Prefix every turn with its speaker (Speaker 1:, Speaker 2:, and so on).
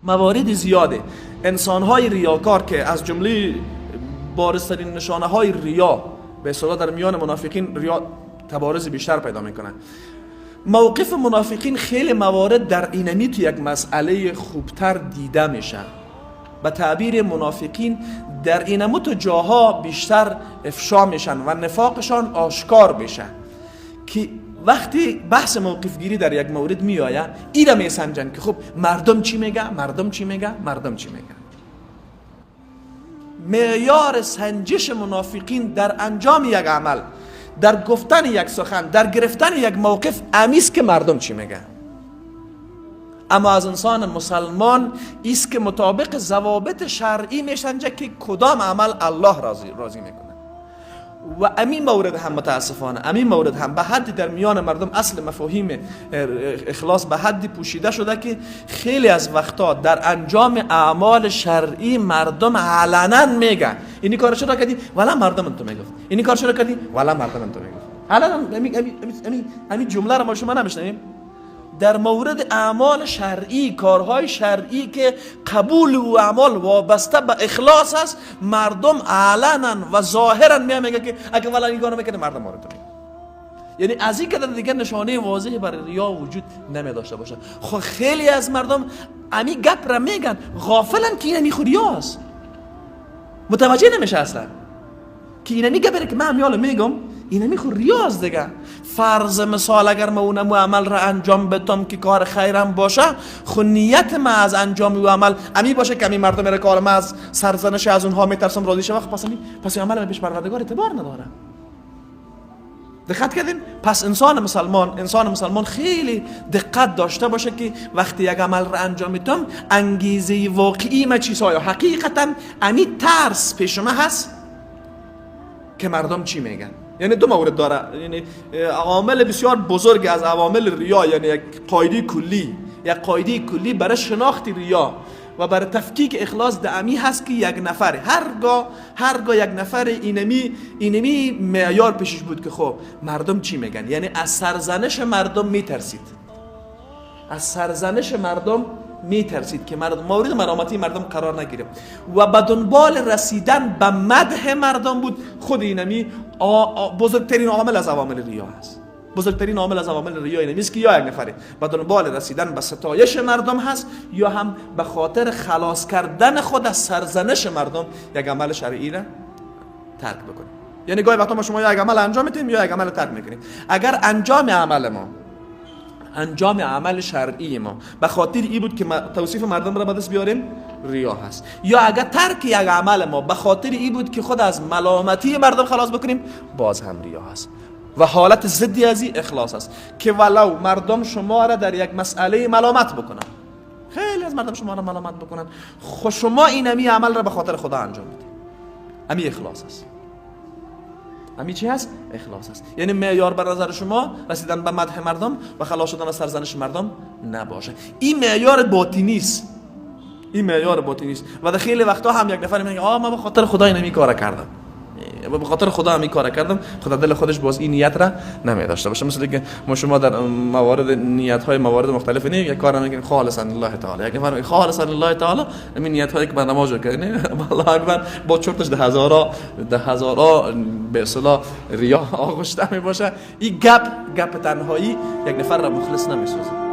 Speaker 1: موارد زیاده انسان‌های ریاکار که از جمله بارزترین نشانه‌های ریا به اصطلاح در میان منافقین ریا تبارز بیشتر پیدا میکنه. موقف منافقین خیلی موارد در اینمی تو یک مسئله خوبتر دیده میشه. به تعبیر منافقین در اینمو تو جاها بیشتر افشا میشن و نفاقشان آشکار میشه که وقتی بحث موقف گیری در یک مورد میآید ایره میسنجن که خب مردم چی میگه، مردم چی میگه، مردم چی میگه. معیار سنجش منافقین در انجام یک عمل، در گفتن یک سخن، در گرفتن یک موقف امیست که مردم چی میگه. اما از انسان مسلمان ایست که مطابق ضوابط شرعی میسنجه که کدام عمل الله راضی میکنه. و امین مورد هم متاسفانه امین مورد هم به حدی در میان مردم اصل مفاهیم اخلاص به حدی پوشیده شده که خیلی از وقتا در انجام اعمال شرعی مردم علنا میگن اینی کار چرا کردی؟ ولی مردم تو میگفت. اینی کار چرا کردی؟ ولی مردم تو میگفت. علنا امی جمله رو ما شما نمیشنویم در مورد اعمال شرعی، کارهای شرعی که قبول و اعمال وابسته به اخلاص است، مردم علنا و ظاهرا میگه که اگه والا این کارو میکنه مردم ما رو میگه. یعنی از این که دیگه نشانه واضح برای ریا وجود نمی داشته باشه. خب خیلی از مردم امی گپ را میگن غافلن که اینمی خود ریاست، متوجه نمیشه اصلا که اینمی گپ که من همیال میگم اینمی خود ریاست دیگه. فرض مثال اگر ما اونمو عمل را انجام بدم که کار خیرم باشه، خو نیت ما از انجام او عمل امی باشه که امی مردم را کار ما از سرزنش از اونها میترسم راضی شم، خب پس این عمل پیش پروردگار اعتبار نداره. دقت کردین؟ پس انسان مسلمان خیلی دقت داشته باشه که وقتی یک عمل را انجام میدم انگیزه واقعی ما چیست، آیا حقیقتا امی ترس پیش ما هست که مردم چی میگن. یعنی دو مورد داره، یعنی عوامل بسیار بزرگ از عوامل ریا، یعنی یک قاعده کلی، یک قاعده کلی برای شناخت ریا و برای تفکیک اخلاص دعمی هست که یک نفر هرگاه یک نفر اینمی معیار پیشش بود که خب مردم چی میگن، یعنی از سرزنش مردم میترسید، از سرزنش مردم میترسید که مردم مورد ملامتی مردم قرار نگیره و به دنبال رسیدن به مدح مردم بود. خود اینمی بزرگترین عامل از عوامل ریا هست. بزرگترین عامل از عوامل ریا اینمی است که یا یک نفره به دنبال رسیدن به ستایش مردم هست یا هم به خاطر خلاص کردن خود از سرزنش مردم یک عمل شرعی را ترک بکنه. یعنی گاهی وقتا ما شما یا یک عمل انجام میدیم یا یک عمل ترک میکنیم. اگر انجام عمل ما، انجام عمل شرعی ما به خاطر ای بود که توصیف مردم را به دست بیاریم، ریا هست. یا اگر ترک یک عمل ما به خاطر ای بود که خود از ملامتی مردم خلاص بکنیم، باز هم ریا هست. و حالت ضدی از این اخلاص است که ولو مردم شما را در یک مسئله ملامت بکنن، خیلی از مردم شما را ملامت بکنن، خب شما این امی عمل را به خاطر خدا انجام بدید، امی اخلاص است. امی چی هست؟ اخلاص است. یعنی معیار بر نظر شما رسیدن به مدح مردم و خلاص شدن از سرزنش مردم نباشه. این معیار باطنی است. این معیار باطنی است. و در خیلی وقتا هم یک نفر میگه آ من به خاطر خدا اینمی کار کردم، به خاطر خدا همین کار کردم، خدا دل خودش باز این نیت را نمی داشته باشه. مثل که ما شما در موارد نیت های موارد مختلف نه یک کار میگیم خالصا لله تعالی، یک نفر خالصا لله تعالی همین نیت هایی که بر نماز کردن الله اکبر با چرتش ده هزارا به اصطلاح ریا آغشته می باشه. این گپ تنهایی یک نفر را مخلص نمیسازه.